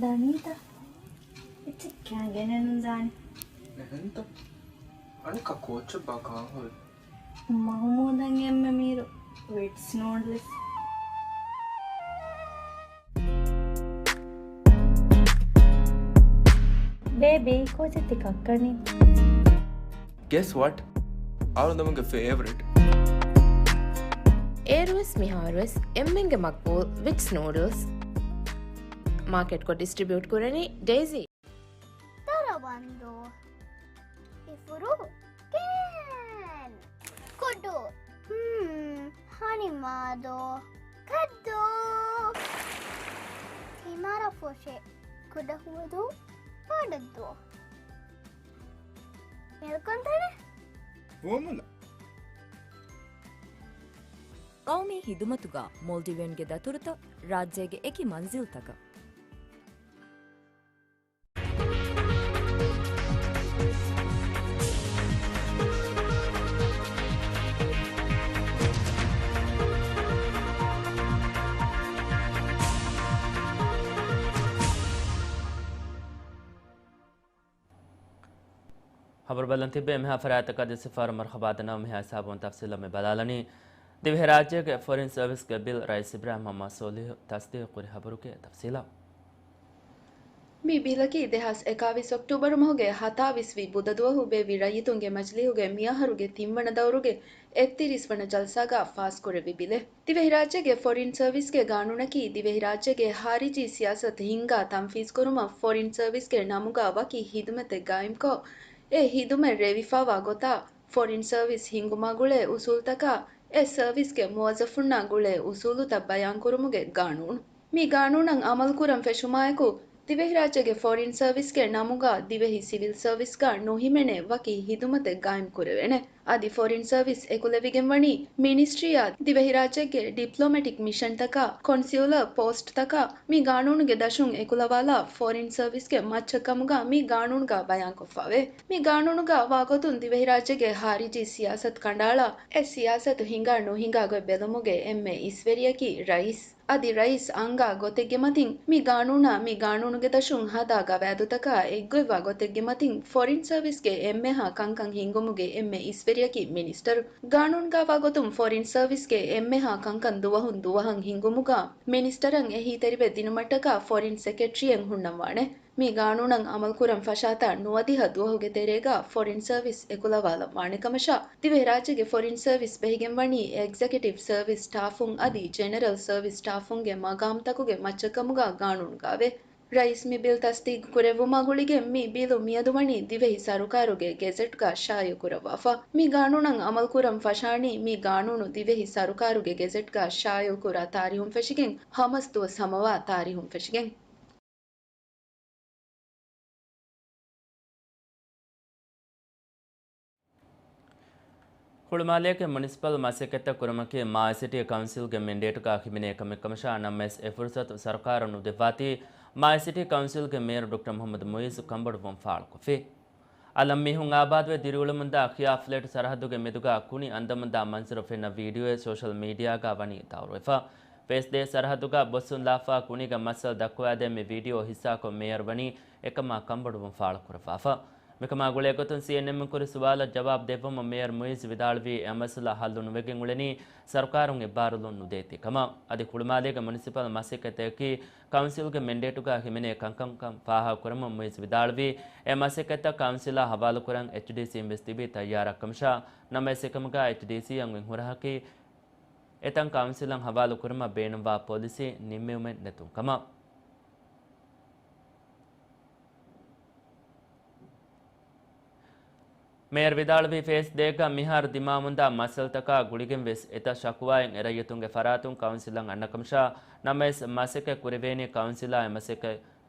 ދަނީތަ؟ އެއްޗެއް ކާގެނެއް ނުދާނެ. އެހެންތަ؟ އަނެއްކާ ކޯޗެއްބާ ކާހޮލް؟ މަހުމޫދަށް އެންމެ މީރު ވިޓްސް ނޫޑްލްސް. ބޭބީ، ކޯޗެއް ތި ކައްކަނީ؟ Guess what? އަޅުގަނޑުގެ ފޭވަރިޓް. އޭރުވެސް މިހާރުވެސް އެންމެންގެ މަގްބޫލް ވިޓްސް ނޫޑްލްސް. މާކެޓްކޮށް ޑިސްޓްރިބިއުޓް ކުރަނީ ޑެއިޒީ. ދަރަވަންދޫ. އިފުރު. ކޭން. ކުޑު. ހުން. ހަނިމާދޯ. ކައްދޫ. ތިމާރަ ފޮށެ. ކުޑަހުވަދޫ. ޕާޑައްދޫ. މެލްކޮންތަނެ. ފޯމުލަ. ގައުމީ ހިދުމަތުގަ މޯލްޑިވިއަންގެ ދަތުރުތައް ރާއްޖޭގެ އެކި މަންޒިލްތަކަށް. ޚަބަރު ބަލަން ތިއްބެވި. މިހާ ފަރާތަކަށް ދެ ސިފަރު މަރުޙަބާ ދަންނަވަން. މިހާ ހިސާބުން ތަފްސީލަށް މި ބަލާލަނީ. ދިވެހިރާއްޖޭގެ ފޮރިން ސަރވިސްގެ ބިލް ރައީސް އިބްރާހިމް މުޙައްމަދު ސޯލިހު ތަސްދީޤުކުރި. ޚަބަރުގެ ތަފްސީލާ. މި ބިލަކީ ދެހާސް އެކާވީސް އޮކްޓޫބަރު މަހުގެ ހަތާވީސް ވި ބުދަ ދުވަހު ބޭއްވި ރައްޔިތުންގެ މަޖިލީހުގެ މިއަހަރުގެ ތިންވަނަ ދައުރުގެ އެއްތިރީސް ވަނަ ޖަލްސާގަ ފާސްކުރެއްވި ބިލެއް. ދިވެހިރާއްޖޭގެ ފޮރިން ސަރވިސްގެ ގާނޫނަކީ ދިވެހިރާއްޖޭގެ ޚާރިޖީ ސިޔާސަތު ހިންގާ ތަންފީޒްކުރުމަށް ފޮރިން ސަރވިސްގެ ނަމުގަ ވަކި ހިދުމަތެއް ގާއިމްކޮށް، އެ ހިދުމަތް ރޭވިފައިވާ ގޮތާ ފޮރިން ސަރވިސް ހިންގުމާ ގުޅޭ އުސޫލުތަކާ، އެ ސަރވިސްގެ މުވައްޒަފުންނާ ގުޅޭ އުސޫލުތައް ބަޔާންކުރުމުގެ ގާނޫނު. މި ގާނޫނަށް އަމަލުކުރަން ފެށުމާއެކު، ދިވެހިރާއްޖޭގެ ފޮރިން ސަރވިސްގެ ނަމުގަ ދިވެހި ސިވިލް ސަރވިސްގަ ނުހިމެނޭ ވަކި ހިދުމަތެއް ގާއިމްކުރެވޭނެ. އަދި ފޮރިން ސަރވިސް އެކުލެވިގެންވަނީ މިނިސްޓްރީއާ ދިވެހިރާއްޖޭގެ ޑިޕްލޮމެޓިކް މިޝަންތަކާ، ކޮންސިއުލަރ ޕޯސްޓްތަކާ. މި ގާނޫނުގެ ދަށުން އެކުލަވާލާ ފޮރިން ސަރވިސްގެ މައްޗަށްކަމުގަ މި ގާނޫނުގަ ބަޔާންކޮށްފަވޭ. މި ގާނޫނުގަ ވާގޮތުން ދިވެހިރާއްޖޭގެ ޚާރިޖީ ސިޔާސަތު ކަނޑައަޅާ، އެ ސިޔާސަތު ހިނގާ ނުހިނގާ ގޮތް ބެލުމުގެ އެންމެ އިސްވެރިޔަކީ ރައީސް. އަދި ރައީސް އަންގާ ގޮތެއްގެ މަތިން މި ގާނޫނާ މި ގާނޫނުގެ ދަށުން ހަދާ ގަވާއިދުތަކާ އެއްގޮތްވާ ގޮތެއްގެ މަތިން ފޮރިން ސަރވިސްގެ އެންމެހާ ކަންކަން ހިންގުމުގެ އެންމެ އިސްވެރިޔަކީ މިނިސްޓަރު. ގާނޫނުގަ ވާގޮތުން ފޮރިން ސަރވިސްގެ އެންމެހާ ކަންކަން ދުވަހުން ދުވަހަށް ހިންގުމުގަ މިނިސްޓަރަށް އެހީތެރިވެ ދިނުމަށްޓަކާ ފޮރިން ސެކްރެޓަރީއެއް ހުންނަންވާނެ. މި ގާނޫނަށް އަމަލުކުރަން ފަށާތާ ނުވަދިހަ ދުވަހުގެ ތެރޭގަ ފޮރިން ސަރވިސް އެކުލަވާލަން ވާނެ ކަމަށާ، ދިވެހިރާއްޖޭގެ ފޮރިން ސަރވިސް ބެހިގެންވަނީ އެގްޒެކެޓިވް ސަރވިސް ސްޓާފުން އަދި ޖެނެރަލް ސަރވިސް ސްޓާފުންގެ މަގާމްތަކުގެ މައްޗަށްކަމުގަ ގާނޫނުގައވޭ. ރައީސް މި ބިލް ތަސްދީގު ކުރެއްވުމާ ގުޅިގެން މި ބިލު މިއަދު ވަނީ ދިވެހި ސަރުކާރުގެ ގެޒެޓްގަ ޝާއިޢު ކުރައްވާފަ. މި ގާނޫނަށް އަމަލުކުރަން ފަށާނީ މި ގާނޫނު ދިވެހި ސަރުކާރުގެ ގެޒެޓްގަ ޝާއިޢު ކުރާ ތާރީހުން ފެށިގެން ހަމަސް ދުވަސް ހަމަވާ ތާރީހުން ފެށިގެން. ހުޅުމާލޭގެ މުނިސިޕަލް މަސައްކަތްތައް ކުރުމަކީ މާލެ ސިޓީ ކައުންސިލްގެ މެންޑޭޓުގަ ހިމެނޭ ކަމެއް ކަމަށާ، ނަމަވެސް އެ ފުރުސަތު ސަރުކާރަށް ނުދެއްވާތީ، މާލެ ސިޓީ ކައުންސިލްގެ މޭޔަރު ޑޮކްޓަރ މުޙައްމަދު މުޢިއްޒު ކަންބޮޑުވުން ފާޅުކޮށްފި. އަލަށް މީހުން އާބާދުވެ ދިރިއުޅެމުންދާ ޚިޔާ ފްލެޓް ސަރަހައްދުގެ މެދުގަ ކުނި އަންދަމުންދާ މަންޒަރު ފެންނަ ވީޑިއޯއެއް ސޯޝަލް މީޑިއާގަ ވަނީ ދައުރުވެފަ. ފޭސް ދޭއް ސަރަހައްދުގަ ބޮއްސުން ލާފަ ކުނިގެ މައްސަލަ ދައްކަވާދޭން މި ވީޑިއޯ ހިއްސާކޮށް މޭޔަރު ވަނީ އެކަމާ ކަންބޮޑުވުން ފާޅުކުރައްވާފަ. މިކަމާ ގުޅޭގޮތުން ސީއެންއެމް ކުރި ސުވާލަށް ޖަވާބު ދެއްވުމަށް މޭޔަރު މުޢިއްޒު ވިދާޅުވީ، އެ މައްސަލަ ހައްލު ނުވެގެން އުޅެނީ ސަރުކާރުން އެއްބާރުލުން ނުދޭތީ ކަމަށް. އަދި ހުޅުމާލޭގެ މުނިސިޕަލް މަސައްކަތަކީ ކައުންސިލްގެ މެންޑޭޓުގަ ހިމެނޭ ކަންކަންކަން ފާހަގަކުރަމުން މުޢިއްޒު ވިދާޅުވީ، އެ މަސައްކަތްތައް ކައުންސިލާ ހަވާލުކުރަން އެޗްޑީސީން ވެސް ތިބީ ތައްޔާރަށް ކަމަށާ، ނަމަވެސް އެކަމުގަ އެޗްޑީސީއަށް އޮތް ހުރަހަކީ އެތަން ކައުންސިލަށް ހަވާލުކުރުމަށް ބޭނުންވާ ޕޮލިސީ ނިންމެވުމެއް ނެތުން ކަމަށް. މޭޔަރު ވިދާޅުވީ، ފޭސް ދޭއްގަ މިހާރު ދިމާވުންދާ މައްސަލަތަކާ ގުޅިގެން ވެސް އެތައް ޝަކުވާއެއް އެ ރައްޔިތުންގެ ފަރާތުން ކައުންސިލަށް އަންނަ ކަމަށާ، ނަމަވެސް މަސައްކަތް ކުރެވޭނީ ކައުންސިލާ އެ މަސައްކަތް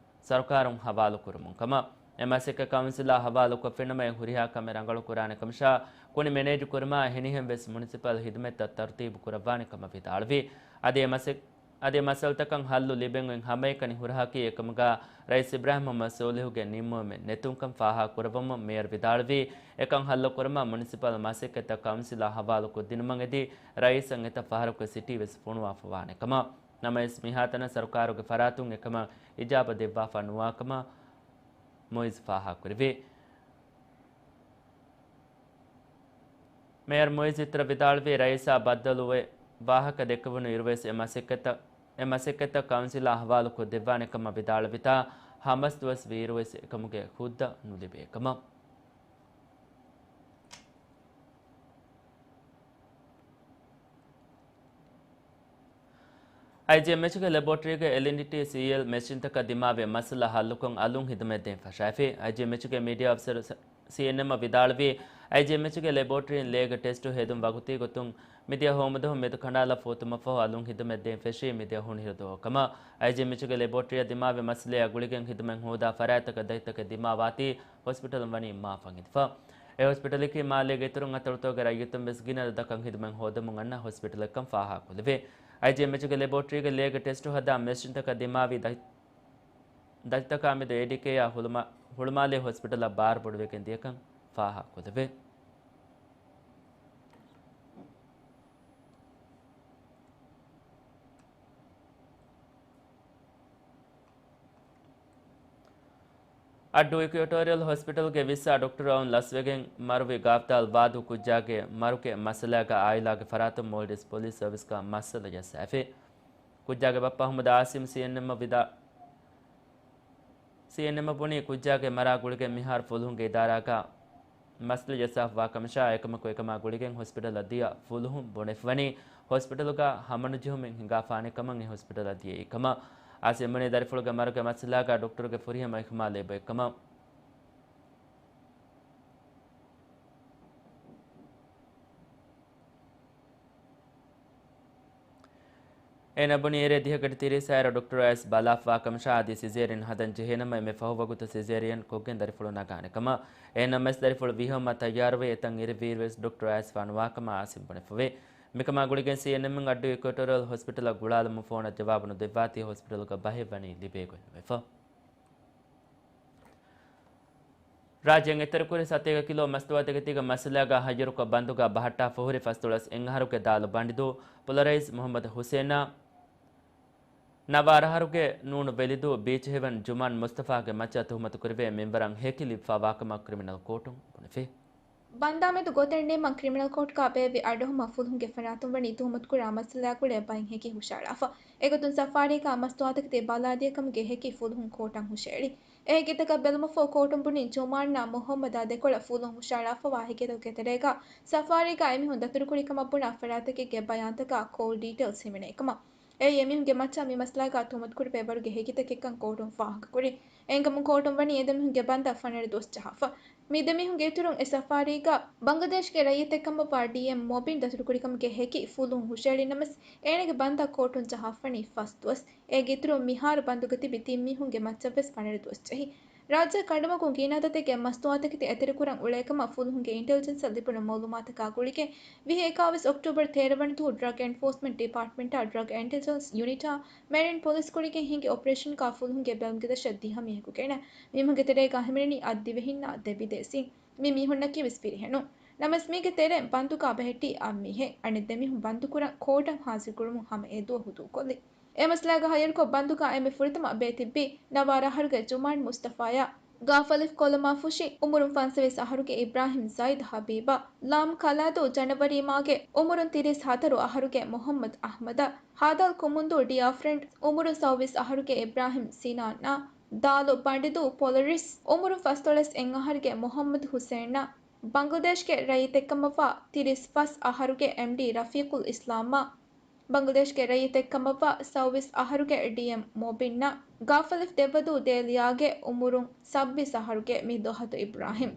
ސަރުކާރުން ހަވާލުކުރަމުން ކަމަށް. އެ މަސައްކަތް ކައުންސިލާ ހަވާލުކޮށްފިނަމަ އެ ހުރިހާ ކަމެއް ރަނގަޅުކުރާނެ ކަމަށާ، ކުނި މެނޭޖު ކުރުމާ އެހެނިހެން ވެސް މުނިސިޕަލް ހިދުމަތްތައް ތަރުތީބު ކުރައްވާނެ ކަމަށް ވިދާޅުވި. އަދި އެ މަސައް-، އަދި އެ މައްސަލަތަކަށް ހައްލު ލިބެން އޮތް ހަމައެކަނި ހުރަހަކީ އެކަމުގާ ރައީސް އިބްރާހިމް މުހައްމަދު ސޯލިހުގެ ނިންމުމެއް ނެތުންކަން ފާހަގަކުރައްވަމުން މޭޔަރު ވިދާޅުވީ، އެކަން ހައްލުކުރުމަށް މުނިސިޕަލް މަސައްކަތްތައް ކައުންސިލާ ހަވާލުކޮށްދިނުމަށް އެދި، ރައީސަށް އެތައް ފަހަރަކު ސިޓީ ވެސް ފޮނުވާފަވާނެ ކަމަށް. ނަމަވެސް، މިހާތަނަށް ސަރުކާރުގެ ފަރާތުން އެކަމަށް އިޖާބަ ދެއްވާފަ ނުވާކަމަށް މުއިޒް ފާހަގަކުރެއްވި. މޭޔަރު މުއިޒް އިތުރަށް ވިދާޅުވީ، ރައީސާ ބައްދަލުވެ ވާހަކަ ދެއްކެވުނު އިރުވެސް އެ މަސައްކަތްތައް، އެ މަސައްކަތްތައް ކައުންސިލާ ހަވާލުކޮށްދެއްވާނެ ކަމަށް ވިދާޅުވިތާ، ހަމަސް ދުވަސް ވީއިރުވެސް އެކަމުގެ ހުއްދަ ނުލިބޭ ކަމަށް. އައިޖީއެމްއެޗުގެ ލެބޯޓްރީގެ އެލްއެންޑީޓީ ސީއެލް މެޝިންތަކަށް ދިމާވި މައްސަލަ ހައްލުކޮށް އަލުން ހިދުމަތްދޭން ފަށާފި. އައިޖީއެމްއެޗުގެ މީޑިއާ އޮފިސަރު ސީއެންއެމްއަށް ވިދާޅުވީ، އައިޖީއެމްއެޗުގެ ލެބޯޓްރީން ލޭގެ ޓެސްޓު ހެދުން ވަގުތީ ގޮތުން މިދިޔަ ހޯމަދުވަހު މެދު ކަނޑާލަ ފޫތުމަށްފަހު އަލުން ހިދުމަތްދޭން ފެށީ މިދިޔަ ހޮނިހިރު ދުވަހު ކަމަށް. އައިޖީއެމްއެޗުގެ ލެބޯޓްރީއަށް ދިމާވި މައްސަލައާ ގުޅިގެން ހިދުމަތް ހޯދާ ފަރާތްތަކަށް ދަތިތަކެއް ދިމާވާތީ ހޮސްޕިޓަލުން ވަނީ މާފަށް އިނދެފަ. އެ ހޮސްޕިޓަލަކީ މާލޭގެ އިތުރުން އަތޮޅުތަކުގެ ރައްޔިތުން ވެސް ގިނަ އަދަދަކަށް ހިދުމަތް ހޯދަމުން އަންނަ ހޮސްޕިޓަލެއްކަން ފާހަގަކޮށްލެވޭ. އައިޖީއެމްއެޗުގެ ލެބޯޓްރީގެ ލޭގެ ޓެސްޓު ހަދާ މެޝިންތަކަށް ދިމާވި ދަތި-، ދަތިތަކާމެދު އޭޑީކޭއާ ހުޅުމާ-، ހުޅުމާލޭ ހޮސްޕިޓަލަށް ބާރު ބޮޑުވެގެން ދިޔަކަން ފާހަގަކޮށްލެވޭ. އައްޑޫ އިކުއެޓޯރިއަލް ހޮސްޕިޓަލްގެ ވިއްސާ ޑޮކްޓަރު އައުން ލަސްވެގެން މަރުވި ގާފްދާލް ވާދޫ ކުއްޖާގެ މަރުގެ މައްސަލާގަ އާއިލާގެ ފަރާތުން މޯލްޑިވްސް ޕޮލިސް ސަރވިސްގަ މައްސަލަ ޖައްސާފި. ކުއްޖާގެ ބައްޕަ އަހުމަދު އާސިމް ސީއެންއެމްއަށް ވިދާ-، ސީއެންއެމްއަށް ބުނީ، ކުއްޖާގެ މަރާ ގުޅިގެން މިހާރު ފުލުހުންގެ އިދާރާގަ މައްސަލަ ޖައްސާފަވާ ކަމަށާ، އެކަމަކު އެކަމާ ގުޅިގެން ހޮސްޕިޓަލަށް ދިޔަ ފުލުހުން ބުނެފަވަނީ، ހޮސްޕިޓަލުގަ ހަމަނުޖެހުމެއް ހިނގާފާނެ ކަމަށް އެ ހޮސްޕިޓަލަށް ދިޔައީ ކަމަށް. އާސިމް ބުނީ، ދަރިފުޅުގެ މަރުގެ މައްސަލާގަ ޑޮކްޓަރުގެ ފުރިހަމަ އިހުމާލެއް އެބައޮތް ކަމަށް. އޭނަ ބުނީ އެރޭ ދިހަ ގަޑި ތިރީސް އަހަރު ޑޮކްޓަރު އައިސް ބަލާފަވާ ކަމަށާ އަދި ސިޒޭރިއަން ހަދަން ޖެހޭނަމަ އެންމެ ފަހު ވަގުތު ސިޒޭރިއަން ކޮށްގެން ދަރިފުޅު ނަގާނެ ކަމަށް. އެހެންނަމަވެސް ދަރިފުޅު ވިހައުމަށް ތައްޔާރުވެ އެތަން އިރު ވީއިރުވެސް ޑޮކްޓަރު އައިސް ފާނުވާ ކަމަށް އާސިމް ބުނެފަވޭ. މިކަމާ ގުޅިގެން ސީއެންއެމްއިން އައްޑޫ އިކުއެޓޯރިއަލް ހޮސްޕިޓަލަށް ގުޅާލުމުން ފޯނަށް ޖަވާބު ނުދެއްވާތީ ހޮސްޕިޓަލުގަ ބަހެއް ވަނީ ލިބޭ ގޮތް ނުވެފަ. ރާއްޖޭން އެތެރެކުރި ސަތޭކަ ކިލޯ މަސްތުވާތަކެތީގެ މައްސަލާގަ ހައްޔަރުކޮށް ބަންދުގަ ބަހައްޓާފަ ހުރި ފަސްދޮޅަސް އެއް އަހަރުގެ ދާލު ބަނޑިދޫ ޕޮލަރައިޒް މުހައްމަދު ހުސޭނާ، ނަވާރަ އަހަރުގެ ނޫނު ވެލިދޫ ބީޗް ހެވަން ޖުމާން މުސްތަފާގެ މައްޗަށް ތުހުމަތުކުރެވޭ މިންވަރަށް ހެކި ލިބިފަވާކަމަށް ކްރިމިނަލް ކޯޓުން ބުނެފި. ބަންދާމެދު ގޮތެއް ނިންމަން ކްރިމިނަލް ކޯޓްގަ ބޭއްވި އަޑުއެހުމަށް ފުލުހުންގެ ފަރާތުން ވަނީ ތުހުމަތުކުރާ މައްސަލާ ގުޅޭ ބައެއް ހެކި ހުށައަޅާފަ. އެގޮތުން ސަފާރީގަ މަސްތުވާތަކެތި ބަލާދިޔަކަމުގެ ހެކި ފުލުހުން ކޯޓަށް ހުށައެޅި. އެ ހެކިތަކަށް ބެލުމަށްފަހު ކޯޓުން ބުނީ ޖުމާންއާ މުހައްމަދާ ދެކޮޅަށް ފުލުހުން ހުށައަޅާފަވާ ހެކިތަކުގެ ތެރޭގަ ސަފާރީގަ އެމީހުން ދަތުރުކުރި ކަމަށް ބުނާ ފަރާތެކެއްގެ ބަޔާންތަކާ ކޯލް ޑީޓެއިލްސް ހިމެނޭ ކަމަށް. އެއީ އެމީހުންގެ މައްޗަށް މި މައްސަލާގަ ތުހުމަތުކުރެވޭ ވަރުގެ ހެކިތަކެއްކަން ކޯޓުން ފާހަގަކުރި. އެހެންކަމުން ކޯޓުން ވަނީ އެ ދެމީހުންގެ ބަންދަށް ފަނަރަ ދުވަސް ޖަހާފަ. މި ދެމީހުންގެ އިތުރުން އެ ސަފާރީގަ ބަނގްލަދޭޝްގެ ރައްޔިތެއް ކަމަށްވާ ޑީއެމް މޮބިން ދަތުރުކުރިކަމުގެ ހެކި ފުލުހުން ހުށައެޅިނަމަވެސް، އޭނަގެ ބަންދަށް ކޯޓުން ޖަހާފަވަނީ ފަސް ދުވަސް. އޭގެ އިތުރުން މިހާރު ބަންދުގަ ތިބި ތިން މީހުންގެ މައްޗަށްވެސް ފަނަރަ ދުވަސް ޖެހި. ރާއްޖެ ކަނޑުމަގުން ގިނަ އަދަދެއްގެ މަސްތުވާތަކެތި އެތެރެކުރަން އުޅޭކަމަށް ފުލުހުންގެ އިންޓެލިޖެންސަށް ލިބުނު މައުލޫމާތަކާ ގުޅިގެން، ވިހި އެކާވީސް އޮކްޓޫބަރު ތޭރަ ވަނަ ދުވަހު ޑްރަގް އެންފޯސްމަންޓް ޑިޕާޓްމަންޓާ ޑްރަގް އިންޓެލިޖެންސް ޔުނިޓާ މެރިން ޕޮލިސް ގުޅިގެން ހިނގި އޮޕަރޭޝަންގަ ފުލުހުންގެ ބެލުމުގެ ދަށަށް ދިހަ މީހަކު ގެނަ. މީހުންގެ ތެރޭގަ ހިމެނެނީ އަށް ދިވެހިންނާ ދެ ބިދޭސީން. މި މީހުންނަކީ ވެސް ފިރިހެނުން. ނަމަވެސް މީގެ ތެރެއިން ބަންދުގަ ބެހެއްޓި އަށް މީހެއް. އަނެއް ދެ މީހުން ބަންދުކުރަން ކޯޓަށް ހާޒިރުކުރުމުން ހަމަ އެ ދުވަހު ދޫކޮށްލި. އެ މައްސަލާގަ ހައްޔަރުކޮށް ބަންދުގަ އެންމެ ފުރަތަމަ ބޭ ތިއްބީ ނަވާރަ އަހަރުގެ ޖުމާން މުސްތަފާއާ. ގާފަލިފް ކޮލަމާފުށި އުމުރުން ފަންސަވީސް އަހަރުގެ އިބްރާހިމް ޒައިދް ހަބީބާ. ލާމް ކަލާދޫ ޖަނަވަރީމާގެ އުމުރުން ތިރީސް ހަތަރު އަހަރުގެ މުހައްމަދް އަހްމަދާ. ހާދަލް ކުމުންދޫ ޑިއާ ފްރެންޑް އުމުރުން ސައުވީސް އަހަރުގެ އިބްރާހިމް ސިނާންއާ. ދާލު ބަނޑިދޫ ޕޮލަރިސް އުމުރުން ފަސްދޮޅަސް އެއް އަހަރުގެ މުހައްމަދު ހުސޭންއާ. ބަނގްލަދޭޝްގެ ރައްޔިތެއްކަމަށްވާ ތިރީސް ފަސް އަހަރުގެ އެމްޑީ ރަފީޤުލް އިސްލާމްއާ. ބަނގްލަދޭޝްގެ ރައްޔިތެއްކަމަށްވާ ސައުވީސް އަހަރުގެ ޑީއެމް މޮބިންއާ. ގާފަލިފް ދެއްވަދޫ ދޭލިޔާގެ އުމުރުން ސައްބީސް އަހަރުގެ މީ ދޮހަތު އިބްރާހިމް.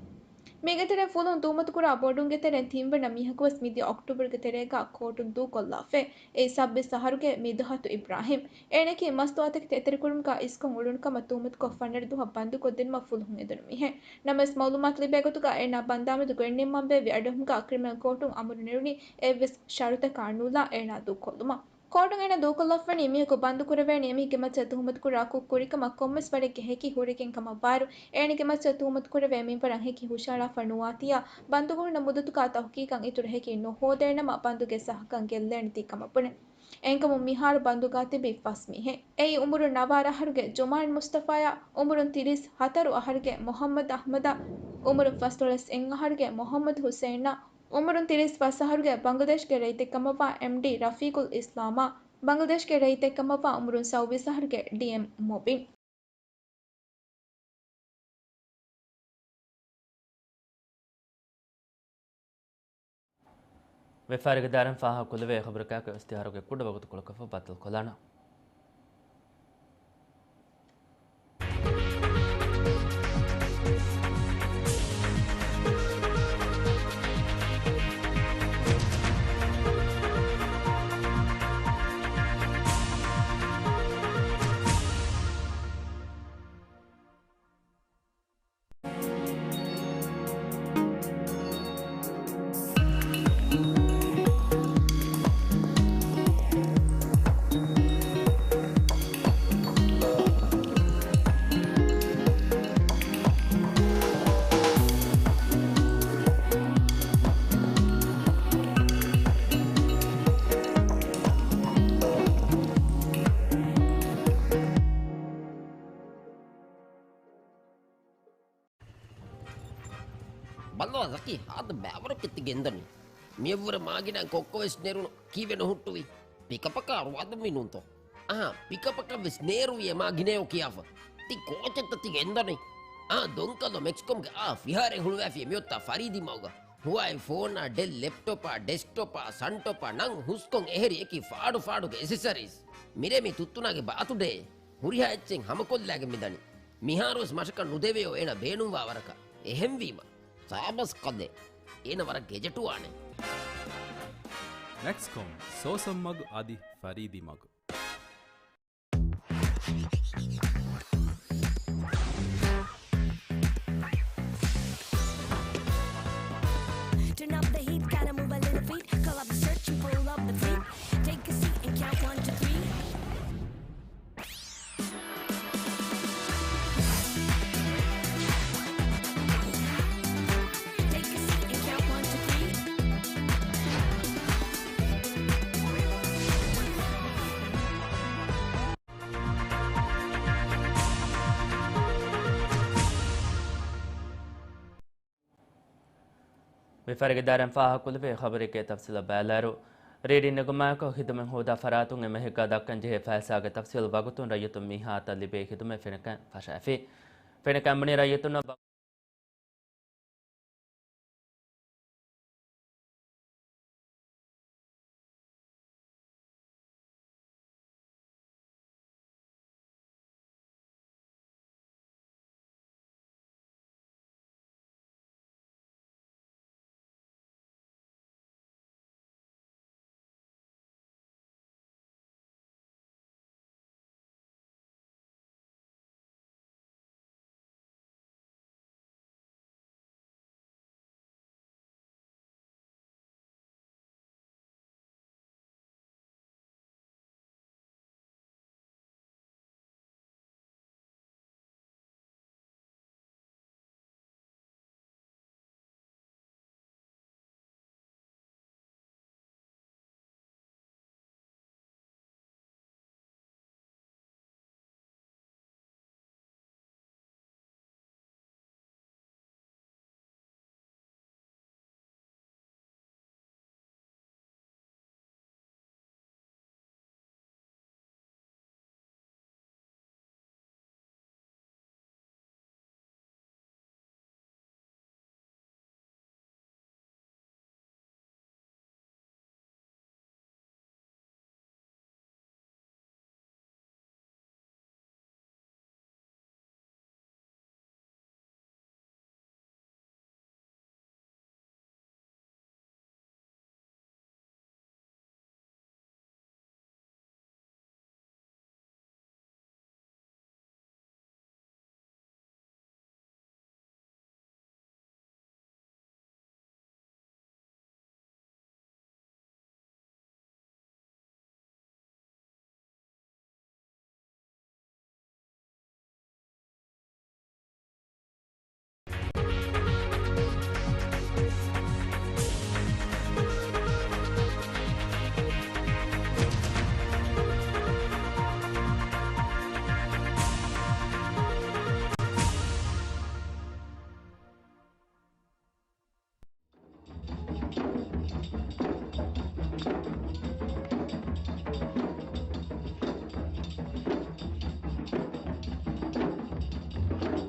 މީގެ ތެރެއިން ފުލުހުން ތުހުމަތުކުރާ ބޮޑުންގެ ތެރެއިން ތިންވަނަ މީހަކުވެސް މިދިޔަ އޮކްޓޫބަރުގެ ތެރޭގަ ކޯޓުން ދޫކޮށްލާފައި. އެއީ ސައްބީސް އަހަރުގެ މީދުހަތު އިބްރާހިމް. އޭނައަކީ މަސްތުވާތަކެތި އެތެރެކުރުމުގަ އިސްކޮށް އުޅުނު ކަމަށް ތުހުމަތުކޮށް ފަނަރަ ދުވަހަށް ބަންދުކޮށްދިނުމަށް ފުލުހުން އެދުނު މީހެއް. ނަމަވެސް މައުލޫމާތު ލިބޭ ގޮތުގަ އޭނާ ބަންދާމެދު ގޮތްނިންމަންވެވި އަޑުއެހުމުގަ ކްރިމިނަލް ކޯޓުން އަމުރު ނެރުނީ އެއްވެސް ޝަރުތަކާ ނުލާ އޭނާ ދޫކޮށްލުމަށް. ކޯޓުން އޭނާ ދޫކޮށްލައްވަނީ މީހަކު ބަންދުކުރެވޭނީ އެމީހެއްގެ މައްޗަށް ތުހުމަތުކުރާ ކުށް ކުރިކަމަށް ކޮންމެސް ވަރެއްގެ ހެކި ހުރެގެން ކަމަށްވާއިރު، އޭނާގެ މައްޗަށް ތުހުމަތުކުރެވޭ މިންވަރަށް ހެކި ހުށަހަޅާފަ ނުވާތީއާ، ބަންދުކުރުން މުއްދަތުގަ ތަހުގީގަށް އިތުރު ހެކި ނުހޯދޭނަމަ، ބަންދުގެ ސަހަކަން ގެއްލޭނެތީ ކަމަށް ބުނެ. އެހެންކަމުން މިހާރު ބަންދުގަ ތިބީ ފަސް މީހެއް. އެއީ އުމުރުން ނަވާރަ އަހަރުގެ ޖުމާން މުސްތަފާއާ، އުމުރުން ތިރީސް ހަތަރު އަހަރުގެ މުހައްމަދު އަހްމަދާ، އުމުރުން ފަސްދޮޅަސް އެއް އަހަރުގެ މުހައްމަދު ހުސެއިނާ، އުމުރުން ތިރީސް ފަސް އަހަރުގެ ބަނގްލަދޭޝްގެ ރައްޔިތެއްކަމަށްވާ އެމްޑީ ރަފީޤުލް އިސްލާމާ، ބަނގްލަދޭޝްގެ ރައްޔިތެއްކަމަށްވާ އުމުރުން ސައުވީސް އަހަރުގެ ޑީއެމް މުބީން. ވިޔަފާރިގެ ދާއިރާއިން ފާހަގަކުރެވޭ ޚަބަރަކާއެކު އިޝްތިހާރުގެ ކުޑަ ވަގުތުކޮޅަކަށްފަހު ބައްދަލުކޮށްލާނަން. ބައްލަވާ ޒަކީ، ހާދަ ބައިވަރު ކެތި ގެންދަނީ. މިއަށްވުރެ މާގިނައިން ކޮއްކޮވެސް ނެރުނު ކީއްވެ ނުހުއްޓުވީ؟ ޕިކަޕަކާ ރުވާދުންވީ ނޫންތޯ؟ އަހާ، ޕިކަޕަކަށްވެސް ނޭރުވި އެ މާ ގިނަޔޯ ކިޔާފަ. ތި ކޯޗެއްތަ ތި ގެންދަނީ؟ އާ، ދޮންކަލޯ މެކްސްކޮމްގެ އާ ފިހާރައެއް ހުޅުވާފި މިއޮތާ ފަރީދީ މަގުގަ. ހުވާއި ފޯނާ، ޑެލް ލެޕްޓޮޕާ، ޑެސްކްޓޮޕާ، ސަންޓޮޕާ ނަން ހުސްކޮން އެހެރި އެކި ފާޑު ފާޑުގެ އެސެސަރީސް. މިރޭ މި ތުއްތުނާގެ ބާތުޑޭ. ހުރިހާ އެއްޗެއް ހަމަކޮށްލާގެން މިދަނީ. މިހާރުވެސް މަށަކަށް ނުދެވެޔޯ އޭނަ ބޭނުންވާ ވަރަކަށް. އެހެންވީމަ، ސާބަސް ކަލޭ. އޭނަ ވަރަށް ގެޖެޓުވާނެ. މެކްސްކޮމް، ސޯސަން މަގު އަދި ފަރީދީ މަގު. Turn up the heat, gotta move a little feet. Call up the search and pull up the feet. Take a seat and count one to three. Take a seat and count one to three. ވިޔަފާރިގެ ދާއިރާއިން ފާހަގަކުރެވޭ ޚަބަރެއްގެ ތަފްސީލަށް ބައިލާއިރު، ރީޑިން ނެގުމާއެކު ޚިދުމަތް ހޯދާ ފަރާތުން އެމަހެއްގަ ދައްކަންޖެހޭ ފައިސާގެ ތަފްސީލް ވަގުތުން ރައްޔިތުން މިހާތަނަށް ލިބޭ ޚިދުމަތް ފެނިކަން ފަށައިފި. ފެނިކަން ބުނީ ރައްޔިތުންނަށް